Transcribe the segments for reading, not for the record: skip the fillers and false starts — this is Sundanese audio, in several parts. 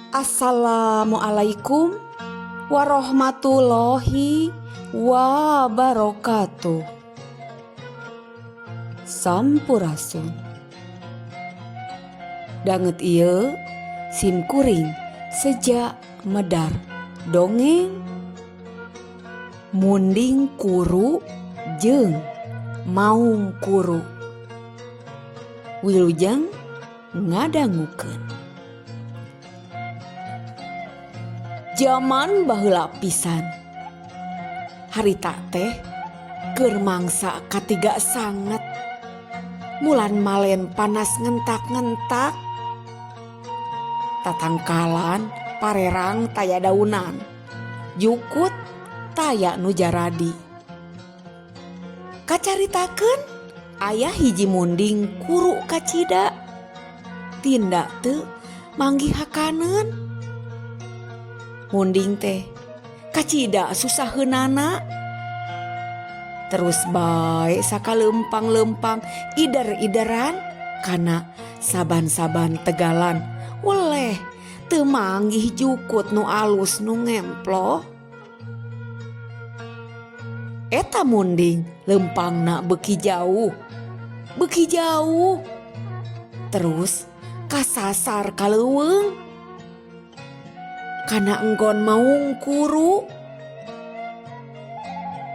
Assalamualaikum warahmatullahi wabarakatuh. Sampurasun. Danget ieu sim kuring seja medar dongeng Munding Kuru jeung Maung Kuru. Wilujeng ngadangukeun. Jaman baheula pisan. Harita teh keur mangsa katiga sanget. Mulan malen panas ngentak-ngentak. Tatangkalan parerang taya daunan. Jukut taya nu jaradi. Kacaritakeun aya hiji munding kuru kacida. Tinda teu manggih hakaneun. Munding teh kacida susaheunana. Terus bae sakaleumpang-leumpang ider-ideran kana saban-saban tegalan weleh teu manggih jukut nu alus nu ngemploh. Eta munding leumpangna beuki jauh, beuki jauh. Terus kasasar ka leuweung. Kana enggon maung kuru.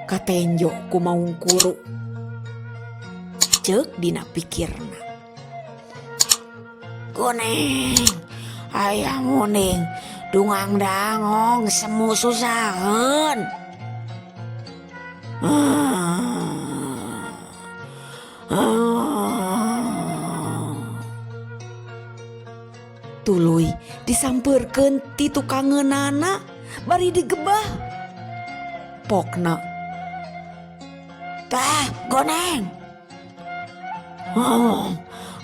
Katenjo ku maung kuru. Ceuk dina pikirna. Kuning, aya muning, dungang dangong semu susaheun. Tuluy disampeurkeun ti tukangeunana bari digebah. Pokna. Tah, goneng. Oh,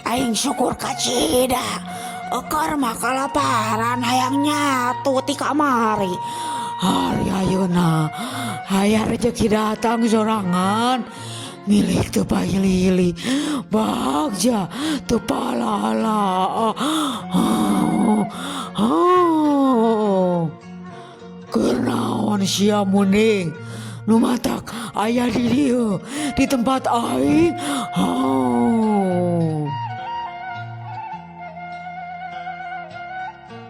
aing syukur kacida. Eukeur mah kalaparan hayang nyatu ti kamari. Hari ayeuna aya rejeki datang sorangan. Milik teu paili-ili, bagja teu palala. Keur naon sia munding nu matak aya di dieu di tempat aing.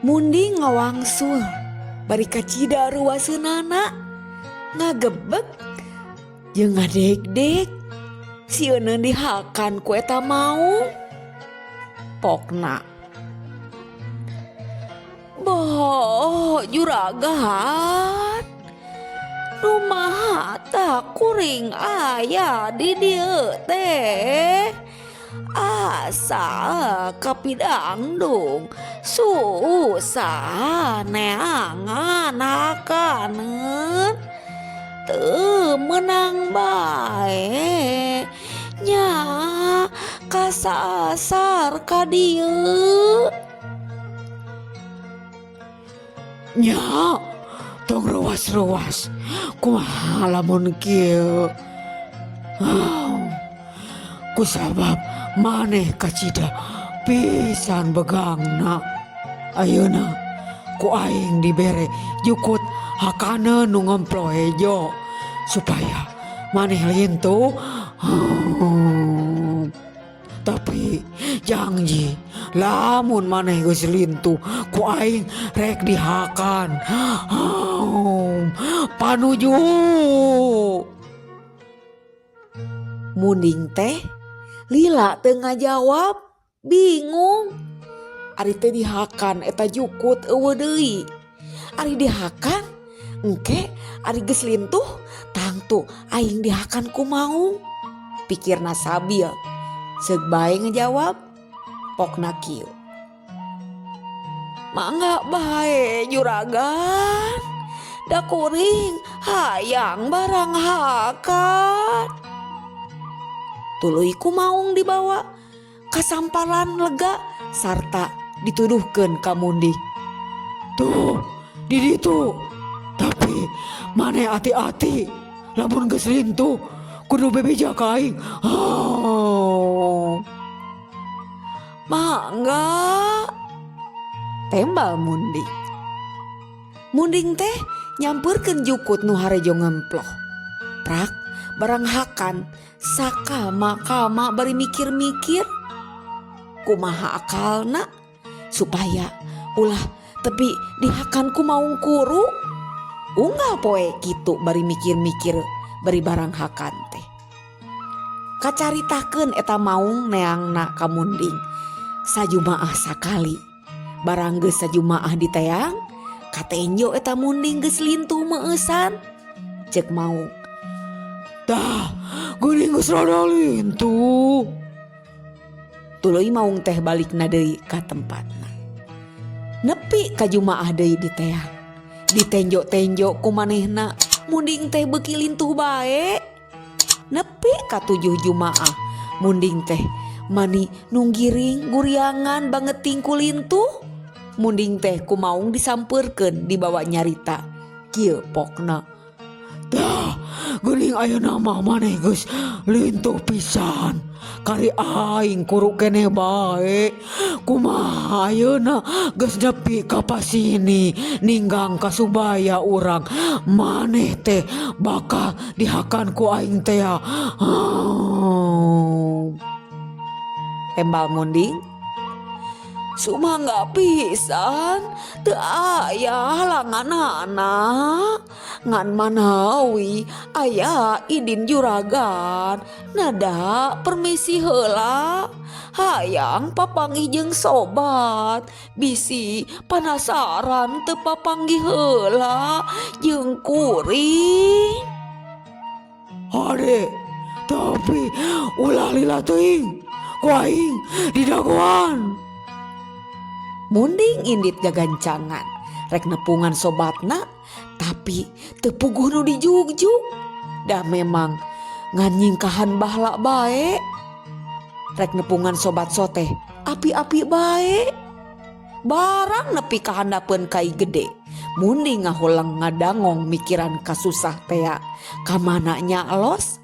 Munding ngawangsul bari kacida ruaseunana ngagebeg jeung ngadegdeg sieun dihakan ku eta maung. Pokna. Boh juragan. Nu maha tah kuring aya di dieu teh. Asa kapidangdung susah neangan hakaneun. Teu meunang bae nya kasasar ka dieu. Nya tong ruas-ruas kumaha lamun kieu. Kusabab maneh kacida pisan begangna. Ayeuna ku aing dibere jukut hakaneun nu ngemplo hejo supaya maneh lintuh. Tapi janji lamun maneh geus lintuh ku aing rek dihakan. Panuju. Munding teh lila teu ngajawab, bingung. Ari teh dihakan eta jukut eueuh deui. Ari dihakan engke ari geus lintuh tangtu aing dihakan ku maung. Pikirna sabil. Seug bae ngajawab, pokna kieu. Mangga bae juragan. Da kuring hayang barang hakan. Tuluy ku maung dibawa ka sampalan lega sarta dituduhkeun ka munding. Tuh di ditu. Tapi maneh ati-ati lamun geus lintuh kudu bebeja ka aing. Mangga. Tembal munding. Munding teh nyampeurkeun jukut nu harejo ngemploh. Prak barang hakan sakama-kama bari mikir-mikir. Kumaha akalna supaya ulah tepi dihakan ku maung kuru. Unggal poe kitu bari mikir-mikir bari barang hakan teh. Kacaritakeun eta maung neangna ka munding sajumaah sakali. Barang geus sajumaah diteang katenjo eta munding geus lintuh meueusan. Ceuk maung. Tah, geuning geus rada lintuh. Tuluy maung teh balikna deui ka tempatna. Nepi ka jumaah deui diteang. Ditenjo-tenjo ku manehna munding teh beuki lintuh bae. Nepi ka 7 jumaah munding teh mani nunggiring guriangan bangeting ku lintuh. Munding teh ku maung disampeurkeun dibawa nyarita kieu pokna. Tah, geuning ayeuna mah maneh geus lintuh pisan. Kari aing kuru keneh bae. Kumaha ayeuna geus nepi ka pasini ninggang ka subaya urang. Maneh teh bakal dihakan ku aing teh. Tembal munding. Sumangga pisan teu aya halanganana. Ngan manawi aya idin juragan nada permisi heula. Hayang papanggih jeung sobat bisi panasaran teu papanggih heula jeung kuring. Hade, tapi ulah lila teuing ku aing didagoan. Munding indit gagancangan rek nepungan sobatna tapi teu puguh nu dijugjug. Dah memang ngan nyingkahan bahlak bae. Rek nepungan sobat soteh api-api bae. Barang nepi ka handapeun kai gede. Munding ngahulang ngadangong mikiran kasusah tea. Kamana nya los?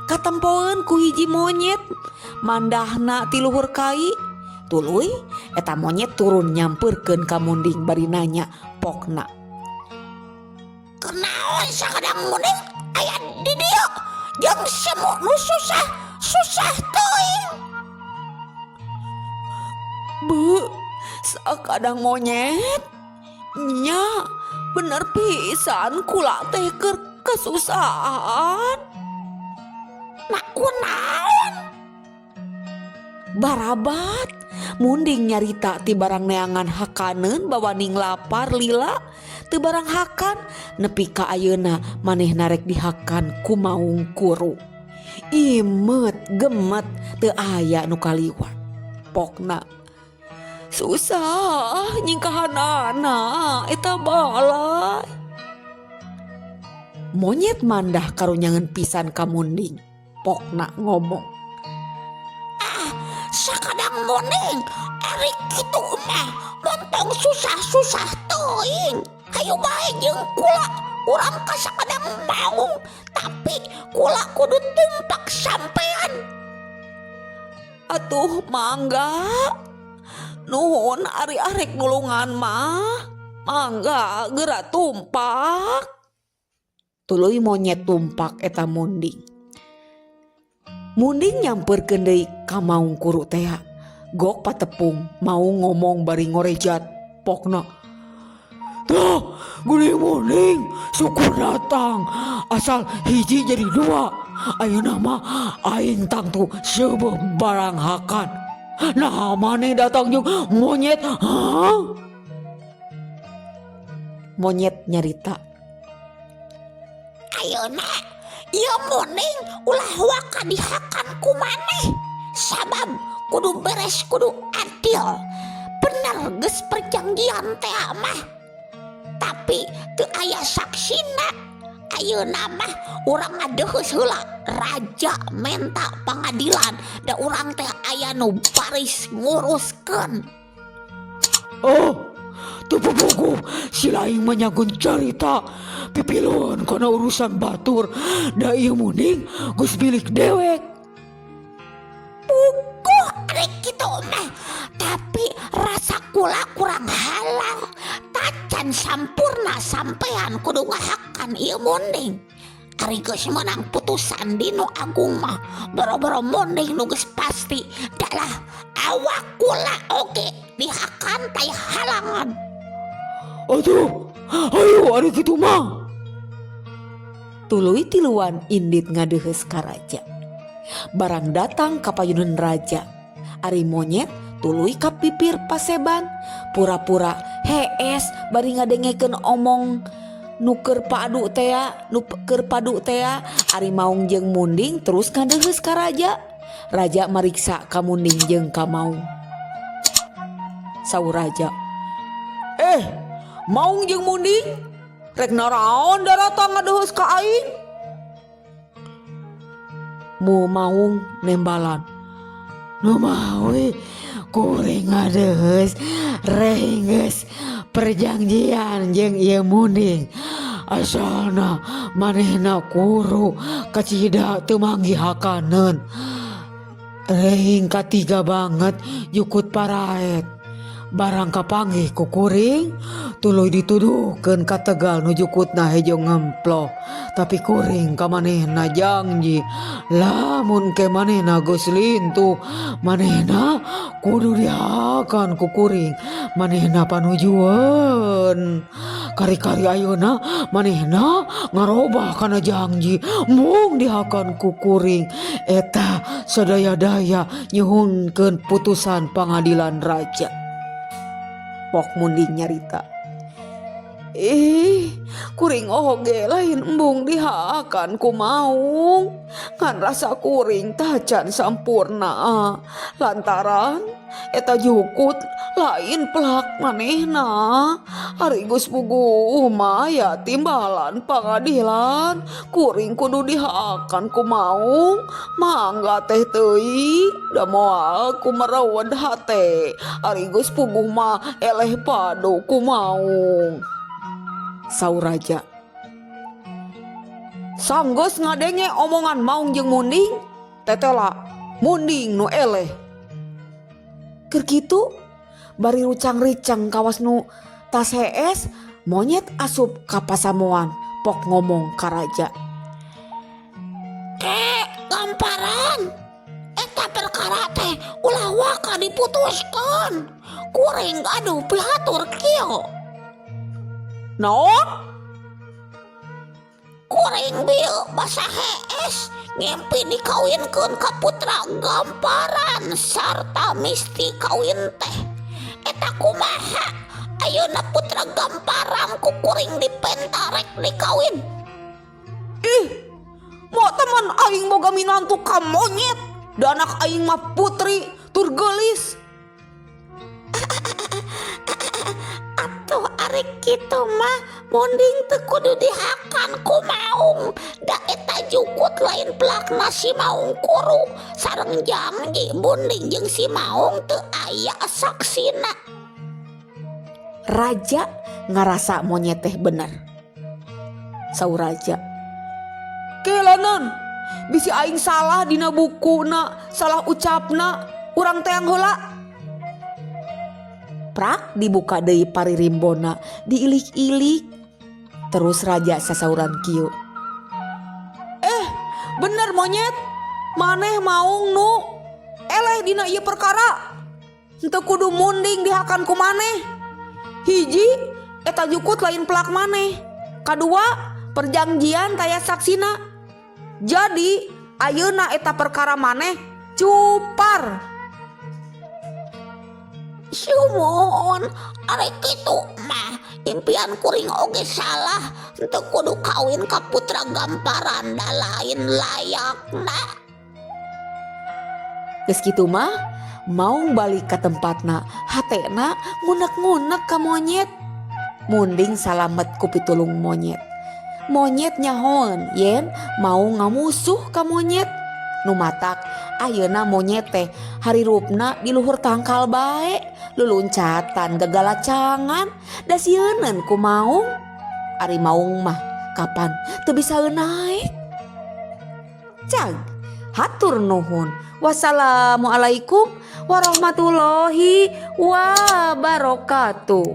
Katempoeun ku hiji monyet mandahna ti luhur kai. Tuluy eta monyet turun nyampeurkeun ka munding bari nanya pokna. Kenaon sakadang munding aya di dieu jeung semu nu susah susah teuing. Beuh, sakadang monyet nya bener pisan kula teh keur kesusahan. Nah kunaon? Barabat munding nyarita ti barang neangan hakaneun bawaning lapar lila teu barang hakan nepi ka ayeuna manehna rek dihakan ku maung kuru. Imet gemet teu aya nu kaliwat. Pokna susah nyingkahanana eta balai. Monyet mandah karunyangan pisan ka munding. Pokna ngomong. Ah, sakadang munding ari kitu mah montong susah-susah teuing. Hayu bae jeung kula urang ka sakadang maung tapi kula kudu tumpak sampean. Atuh mangga. Nuhun ari arek nulungan mah. Mangga geura tumpak. Tuluy monyet tumpak eta munding. Munding nyampeurkeun deui ka maung kuru tea. Gok patepung mau ngomong bari ngorejat pokna. Tuh, geuning munding syukur datang. Asal hiji jadi dua. Ayeuna mah aing tangtu seubeuh barang hakan. Nah maneh datang jeung monyet, hah? Monyet nyarita. Ayeuna ieu munding ulah waka dihakan ku maneh. Sabab kudu beres kudu adil. Bener geus perjanjian teh mah. Tapi teu aya saksina. Ayeuna mah urang ngadeheus heula raja menta pangadilan da urang teh aya nu baris nguruskeun. Oh, teu puguh si laing mah nyagun carita pipiluan kana urusan batur da ieu munding geus milik dewek. Puguh ari kitu mah tapi rasa Can sampurna sampean kudu ngahakan ieu munding. Ari geus meunang putusan di nu agung mah boro-boro munding nu geus pasti dalah awak kula oge dihakan taya halangan. Atuh, ayo ari kitu mah. Tuluy tiluan indit ngadeuheus ka raja. Barang datang ka payuneun raja, ari monyet tuluy ka pipir paseban, pura-pura hees bari ngadengekeun omong nu keur padu tea, nu keur padu tea, ari maung jeung munding terus ngadeuheus ka raja. Raja mariksa ka munding jeung ka maung. Saur raja, "Eh, maung jeung munding, rek naraon daratang ngadeuheus ka aing?" Mu maung nembalan, "Nu mawi kuring ngadeuheus reh geus perjanjian jeung ieu munding. Asalna manehna kuru kacida teu manggihakaneun. Rehing katiga banget jukut paraet. Barang kapanggih ku kuring tuluy dituduhkeun ka tegal nu jukutna hejo ngemploh. Tapi kuring ka manehna janji lamun ke manehna geus lintuh manehna kudu dihakan ku kuring manehna panujueun. Kari-kari ayeuna manehna ngarobah kana janji mung dihakan ku kuring. Eta sadaya-daya nyuhunkeun putusan pangadilan raja." Pok munding nyarita, "Ih, kuring oge lain embung dihakan ku maung. Ngan rasa kuring tacan sampurna. Lantaran eta jukut lain pelak manehna. Ari geus puguh mah aya timbalan pangadilan. Kuring kudu dihakan ku maung. Mangga teh teuing da moal ku merewed hate. Ari geus puguh mah eleh padu ku maung." Saur raja, "Sanggeus ngadenge omongan maung jeung munding, tetela munding nu eleh." Keur kitu bari rucang-ricang kawas nu tas hees, monyet asup ka pasamuan pok ngomong ka raja. Kek gamparan eta perkara teh ulah waka diputuskan. Kuring gaduh pihatur kieu. "Naon?" Kuring bieu basa hees ngimpi dikawinkeun ka putra gamparan sarta misti kawin teh. Eta kumaha ayeuna putra gamparan ku kuring dipenta rek dikawin. "Ih, mau teman aing boga minantu ka monyet. Da anak aing mah putri tur geulis." Atuh ari kitu mah munding teu kudu dihakan ku maung. Da eta jukut lain pelakna si maung kuru. Sareng janji munding jeung si maung teu aya saksina. Raja ngarasa monyet teh bener. Saur raja, "Kelanan, bisi aing salah dina bukuna, salah ucapna, urang teang heula." Prak dibuka deui paririmbona, diilik-ilik. Terus raja sasauran kieu. "Eh, bener monyet, maneh maung nu eleh dina ieu perkara. Henteu kudu munding dihakan ku maneh. Hiji, eta jukut lain pelak maneh. Kadua, perjanjian taya saksina. Jadi, ayeuna eta perkara maneh cupar." Sumuhun, ari kitu mah impian kuring oge salah. Henteu kudu kawin ka putra gamparan da lain layakna. Geus kitu mah maung balik ka tempatna, hatena ngunek-ngunek ka monyet. Munding salamet ku pitulung monyet. Monyet nyahoeun yen maung ngamusuh ka monyet. Nu matak ayeuna monyet teh harirupna di luhur tangkal bae, luluncatan gagalacangan da sieuneun ku maung. Ari maung mah kapan teu bisa naek. Cag, hatur nuhun. Wassalamualaikum warahmatullahi wabarakatuh.